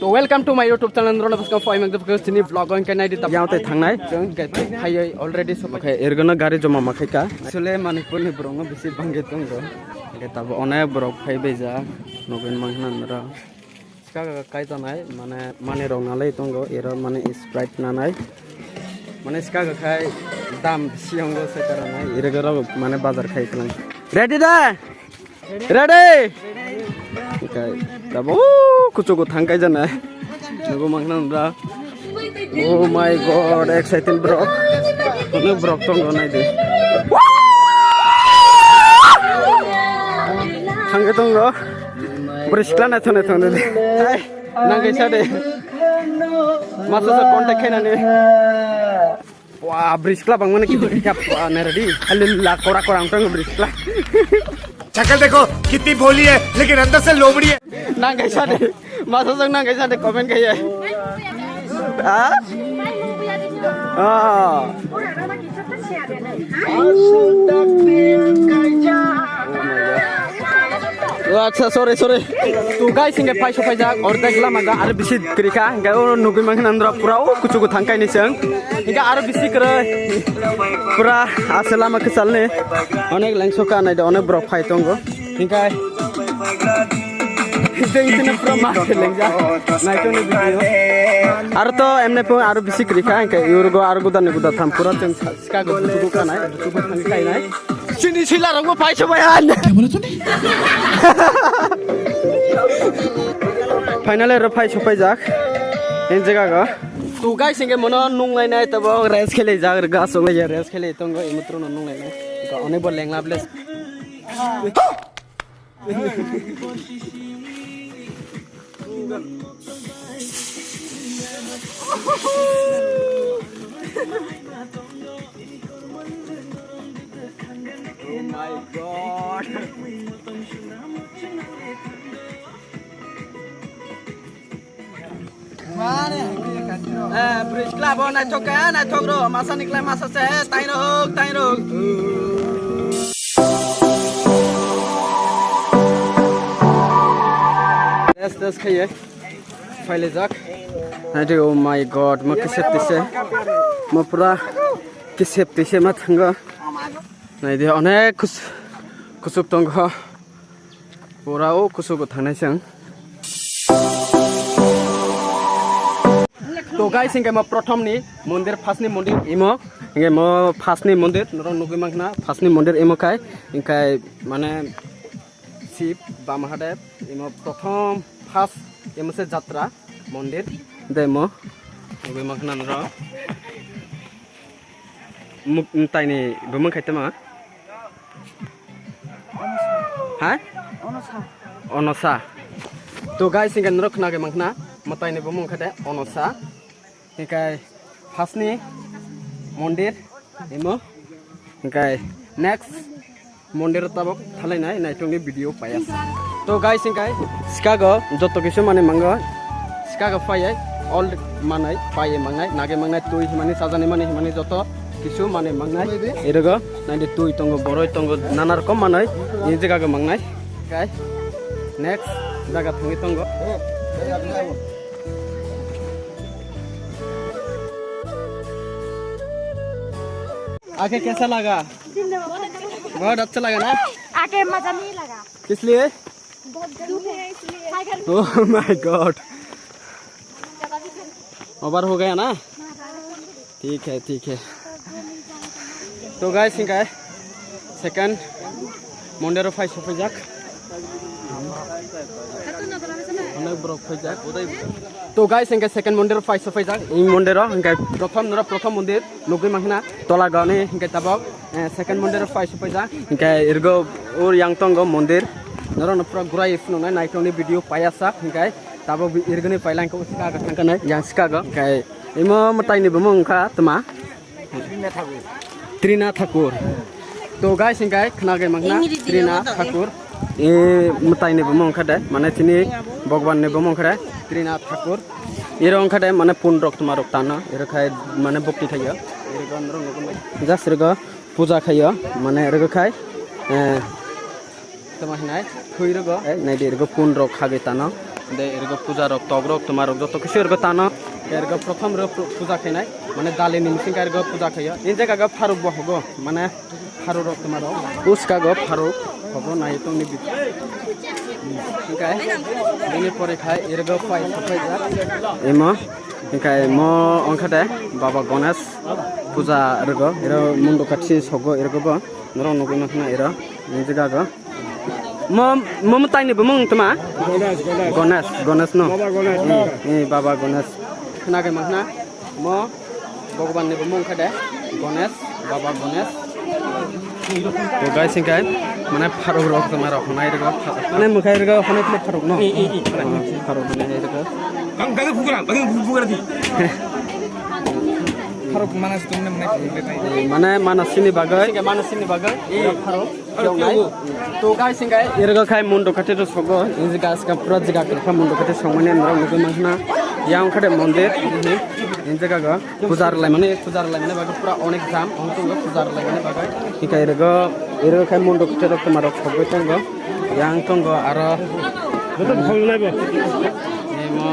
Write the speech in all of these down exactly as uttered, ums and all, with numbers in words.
So welcome to my YouTube channel, Rona Bhaskar Five Mekdap Chini vlog on kenai di tap. Yang tei thangnai. Jeng ke phai already so. Okay, ergono gari joma ma khaika. Sule Manipur ni borong no bisi bangge tongo. Ke tabo onek borok phai beja. Nugui mankhna nora. Sika kai tanai mane mani rok nalai tongo. Ero mane Sprite nanai. Mane sika kai dam bisi ongo se karanai. Ero rok mane bazar khai tlang. Ready da? Ready? Okay. Tabo kuchugo thangkai jana. Nugo mangna nra. Oh my God, exciting bro. Ono bro tongo nai de. Thangkai tongo. Bro sikla na thone thone de. Hai, nang kaisa de. Masa sa contact khainani. Wah, brisla bang mana kita kita wah nera di. Halil la kora kora ang tong brisla. शक्ल देखो, कितनी भोली है, लेकिन अंदर से लोमड़ी है। Nang kaisa de. Masa jang nang kaisa de comment kaya. Ah? Ah. Oh, acha, sorry, sorry. To guys, hinke phai sopai jak, ordek lama ga, aro bisi kwrwi kha, hinke o nugui mankha nandra pura o kuchugo thangkai ni chwng. Hinke aro bisi kwrwi, pura ase lama kwchal ni. Onek lengso ka nai de, onek borok phai tongo. Hinke, hinke, hinke pura ma se lengjak. Nai tong ni video. Aro to emne pung aro bisi kwrwi kha, hinke yurgo aro gudan ni guda tham pura chwng sa-, Sika go butugo kanai, butugo thangwi kainai. Chini sila rokbo phai sobai han. Finally ro phai sopai jak. En jaga go. To guys, hinke mono nung lainai tabo rest khelai jak, gas ong lai rest khelai tongo, imutro no nung lainai. Ko onek bo lengla bles. Oh my God. Eh, bridge club o naithok khe, naithok ro, masa ni klai masa se, taino hok, taino hok. Test, test khaye, phailejak. Naidi, oh my God, ma kisep tise, ma pura kisep tise ma thango. Naidi, onek kus-, kusuk tongo. Pura o kusugo thangnai chwng. To guys, hinke mo prothom ni mondir, first ni mondir imo, hinke mo first ni mondir, norok nugui mankha na, first ni mondir imo khai, hinkai mane Shiv ba Mahadev, imo prothom first imo se jatra mondir, de mo nugui mankha na norok. Muk-, mtai ni bumung khai tama? Ha? Onosa. Onosa. To guys, hinke norok khna khe mankha na, mtai ni bumung khai de Onosa. Hinkai first ni mondir imo. Hinkai next mondir tabok thalai nai, nai tongni video payas. To guys, hinkai Chicago joto kisu mani mango. Chicago payai all manai, payai mangnai, nage mangnai, tui himani, sajani mani himani joto kisu mani mangnai. Irogo naidi tui tongo, boroi tongo, nana rokom manai. Ini jaga go mangnai. Hinkai next jaga thangwi tongo. आके कैसा लगा? बहुत अच्छा लगा ना? आके मजा नहीं लगा। किस लिए? बहुत गर्मी है इसलिए। Oh my God. ओवर हो गया ना? ठीक है, ठीक है। तो गाइस, इनका सेकंड मंदिर फाइव सौ पे जाक। Onek borok phaijak. To guys, hingke second mondir o phai sopaijak. I mondir o hingke prothom noro prothom mondir nugui mankha na tola gani hingke tabok, eh, second mondir o phai sopaijak. Hingke irgo ur yang tongo mondir. Noro no pura gurai phunuknai naitokni video payasa hingke tabok irgini pailangkha uska thangkha nai yang Chicago. Hingke imo mwtaini bumung wngkha tma? Trina Thakur. To guys, hingkai khna gai mankha Trina Thakur. E, mwtai ni bumung wngkha de, mane chini Bhagwan ni bumung wngkha de Trina Thakur. Iro wngkha de mane pun rok tma rok tana, iro khai mane bukti thaiyo. Iro gan rok nukun bai. Just iro puja khaiyo, mane iro khai, eh, tma hinai, thui rogo. Eh, naidi iro pun rok khagwi tano. De ergo puja rok, tok rok, toma rok joto kisu ergo tano. Ergo prothom rok pu-, puja khainai, mane dali ni bising ergo puja khaio. In jaga ga pharuk bo hogo, mane pharuk rok toma rok. Uska go pharuk hogo nai tong ni bit. Hingkai bini pore khai ergo phai sophai ja. Imo, hingkai mo ongkha de Baba Ganesh puja ergo, ero mundo kachi sogo ergo bo. Norok nugui mankha na ero, in jaga go. Mo, mo mwtai ni bumung toma? Ganesh, Ganesh. Ganesh, Ganesh no? Baba Ganesh. Eh, eh, Baba Ganesh. Khna khe mankha na? Mo Bhagwan ni bumung khe de? Ganesh, Baba Ganesh. To guys, hingkai, mane pharuk rok toma rok honai rok. Mane mwkhai rok honai khe pharuk no? Eh, eh, eh. Pharuk honai rok. Kang, kang, bukura, kang, bukura di. Pharuk mana sitong ne mane. Mane mana sini bagwi. Hingkai mana sini bagwi. Eh, pharuk. To guys, hingkai ergo khai mundo kate to sogo, inji gas ka pura jiga ka mundo kate songmani norok nugui mankha na. Yang khade mondir, inji, inji jaga ga pujar lai mani, pujar lai mani bagwi pura onek jam, ong tongo pujar lai mani bagwi. Hingkai ergo, ergo khai mundo kate rok toma rok sogwi tongo. Yang tongo aro. Betul phone nai bo. Imo,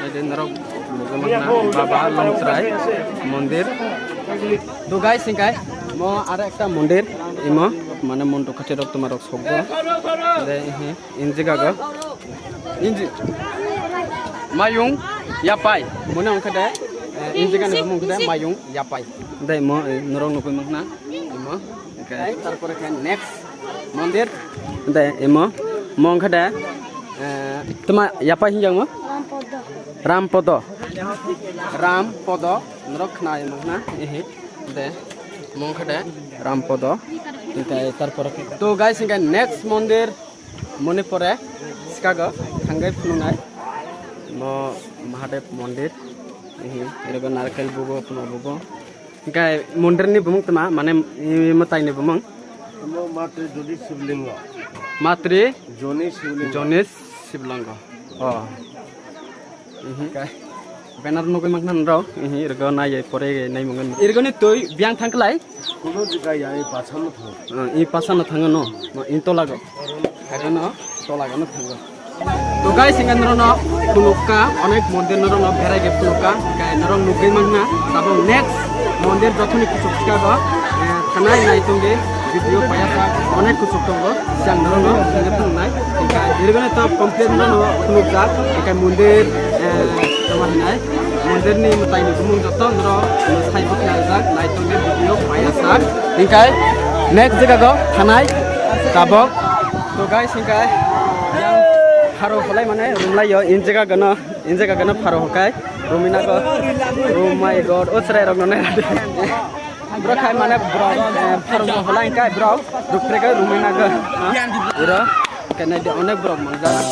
ede norok nugui mankha na, Baba Longtrai mondir. To guys, hingkai mo aro ekta mondir, imo mane mundo kate rok toma rok sogdo. De, ehe, in jaga go. Inji Mayung Yapai. Mone ongkha de, eh, in jaga ni bumung khe de Mayung Yapai. De mo, eh, norok nugui mankha na. Imo, okay. Tarpore khe next mondir. De, imo, mo ongkha de, eh, toma Yapai hinjak mo? Rampodo. Rampodo. Rampodo. Norok khna mankha na, ehe. De, mung khe de Rampodo. Hingkai tarpore khe. To guys, hingkai next mondir mone pore sikago thangwi phunuknai. Mo Mahadev mondir. Ehe, ergo narkel bugo, phunuk bugo. Hingkai mondir ni bumung toma, mane, i, mwtai ni bumung. Mo Matri Joni Siblingo. Matri Joni Siblingo. Joni Siblingo. Oh. Ihi. Banner nugui mankha na norok. Ihi, ergo naiye pore nai mungwi. Ergo ni twi biyang thang klai. Kuno jaga ya, i pasano thang. Ah, i pasano thang no. Ma, i tola go. Haga no, tola go no thang go. To guys, hingke norok no phunukha, onek mondir norok no berai ge phunukha, hingke norok nugui mankha na. Tabuk next mondir jothoni kuchuk sika go, eh, thanai nai tongdi. Video paiyasa onek kuchuk tongo, siang norokno hwnwi phunuknai. Hingkhe irgwno to complete no phunukjak, hingkhe mondir, eh, tamo hinai, mondirni mwtaini bumung joto norok sai bwkha rijak, naitokni video paiyasa. Hingkhe next jagao thanai tabok. To guys, hingkhe yang haro holai mane rumlaio, in jagao no, in jagao no haro hokai rumina go. Oh my God, o chwrai rok no nai. Bro khai mane bro, eh, pharung no holai kai bro, rukre kai rumina go. Iro, kenai de onek bro manjak.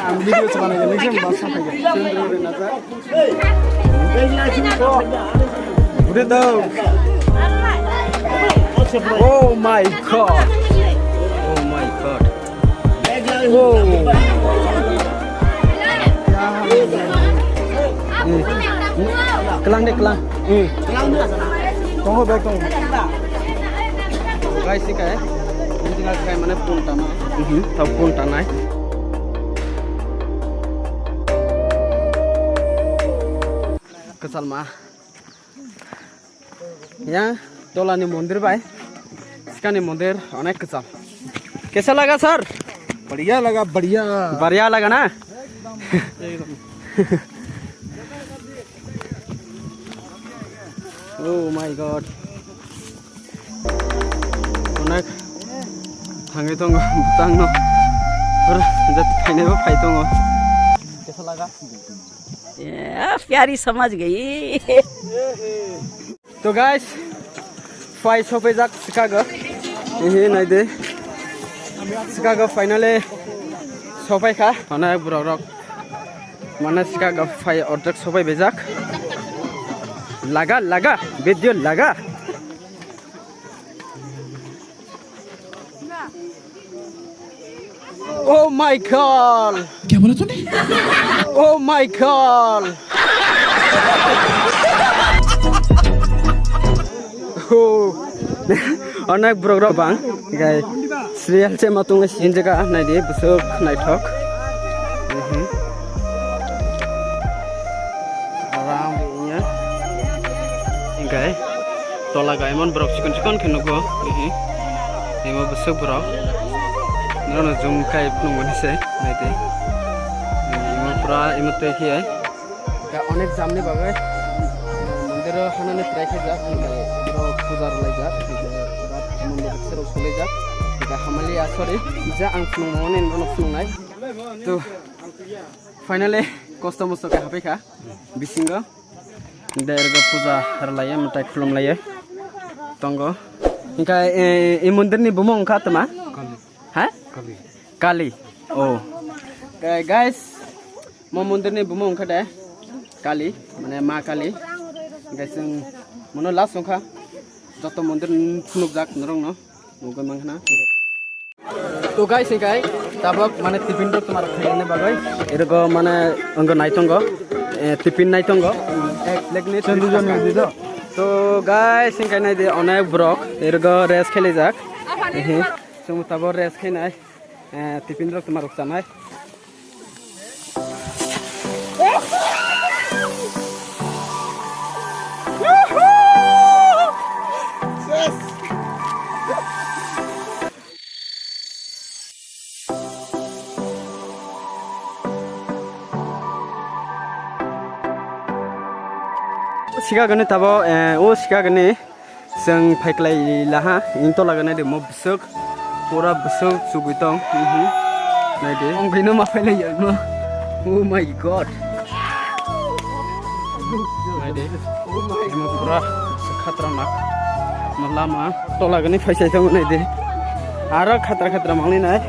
Ang video chana nai, next time bus sampai. Udah tahu. Oh my God. Oh my God. Wow. Hmm. Kelang deh, kelang. Hmm. Tunggu, baik, tunggu. Guys, ini kayak, ini tinggal kayak mana pun tanah. Mhm, tahu pun tanah. Kesal mah. Yang tolani mondir bai sikani mondir onek kwcham. Kaisa laga, sir? Badhiya laga, badhiya. Badhiya laga na? Oh my God. Onek thangwi tongo bwtangno. Ora, jat phainaibo phai tongo. Kaisa laga. ए, प्यारी समझ गई। To guys, phai sopaijak Chicago. Ehe, naidi. Chicago finally sopaikha. Mane borok rok. Mane Chicago phai ordek sopai bejak. Laga, laga, video laga. Oh my God! क्या बोला तूने? Oh my God! Oh. Onek borok rok bang, guys. Serial se ma tongwi sinjak, naidi, bwswk naithok. Mhm. Aram ya. Hingkai tola gaimon borok chikon chikon khe nugo. Mhm. Imo bwswk borok. Nono zoom kai phunukmani se, naidi. Imo pura imo tei khe. Hingkai onek jamni bagwi mondiro hanani try khaijak, hingkai borok puja rwlaijak, hingkai rat mondiro bwswk rwlaijak, hingkai hamali asori, je ang phunukmani nono phunuknai. To, finally, kosto mosto khe haphaikha bisingo. Derga puja rwlaiya, mwtai khulumlaiya tongo. Hingkha, eh, e mondirni bumung wngkha tama? Kali. Ha? Kali. Kali. Oh. Guys, mo mondirni bumung wngkha de Kali, mane Ma Kali. Guys, chwng mono last wngkha. Joto mondir phunukjak norokno nugwi mankha na. To guys, hingkai tabok mane tiffin rok tomar khaina bagwi. Ergo mane wngkha nai tongo, eh, tiffin nai tongo. Ek plate ni tiffin. To guys, hingkai naidi onek borok ergo rest khalijak. Ehe, chwng tabok rest khainai, eh, tiffin rok tomar rok chanai. Sikagani tabo, eh, o sikagani. Chwng phaiklai laha, ing tola gana de mo bwswk, pura bwswk chugui tong, mhm. Naidi. Ong khaino ma phailai ya no. Oh my God. Naidi. Emo pura khatranak. Mo lama tola gani phaisai tong naidi. Aro khatra khatra mangnai nai.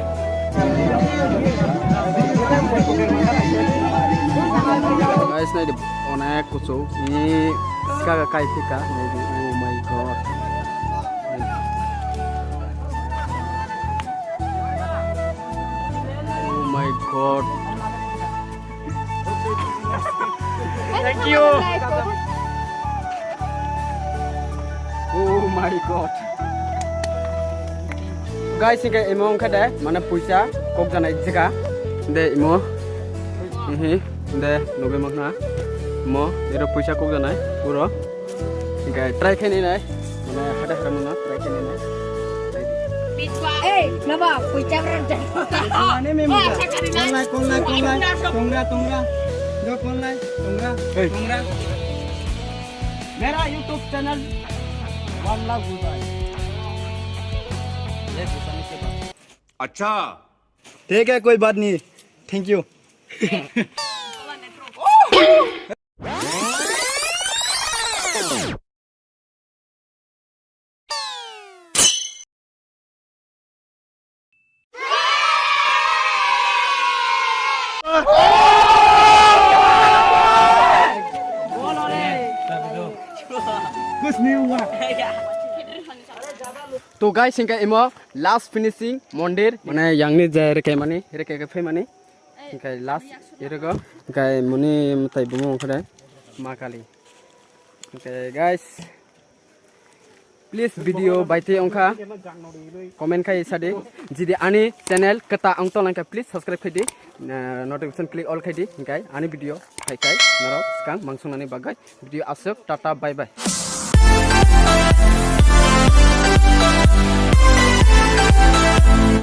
Guys, naidi. Onek kuchuk ni sika kai thika. Oh my God. Oh my God. Thank you. Oh my God. Guys, hingke imo wngkha de, mane puisa kok janai jaga. De imo. Ehe, de, nugui mankha. Mo, ero puisa kok janai, puro. Hingke try khaini nai. Mane hada hada mano try khaini nai. Ei, naba, puisa berang. Mane memo. Konlai, konlai, konlai. Tongra, tongra. Jo konlai, tongra, tongra. मेरा YouTube channel one lakh व्यूज आए। ये गुस्सा नहीं से बात। अच्छा। ठीक है, कोई बात नहीं। Thank you. To guys, hingke imo last finishing mondir, mane yangni je reke mani, reke ke phai mani, hingke last erego, hingke muni mutai bumu ongkhore Ma Kali. Hingke guys, please video baithe wngkha comment khai sadi. Jidi ani channel kwta wng tonglankha, please subscribe khaidi, uh, notification click all khaidi, hingke ani video khai khai norok swkang mangsongnani bagwi. Video aswk, tata, bye bye.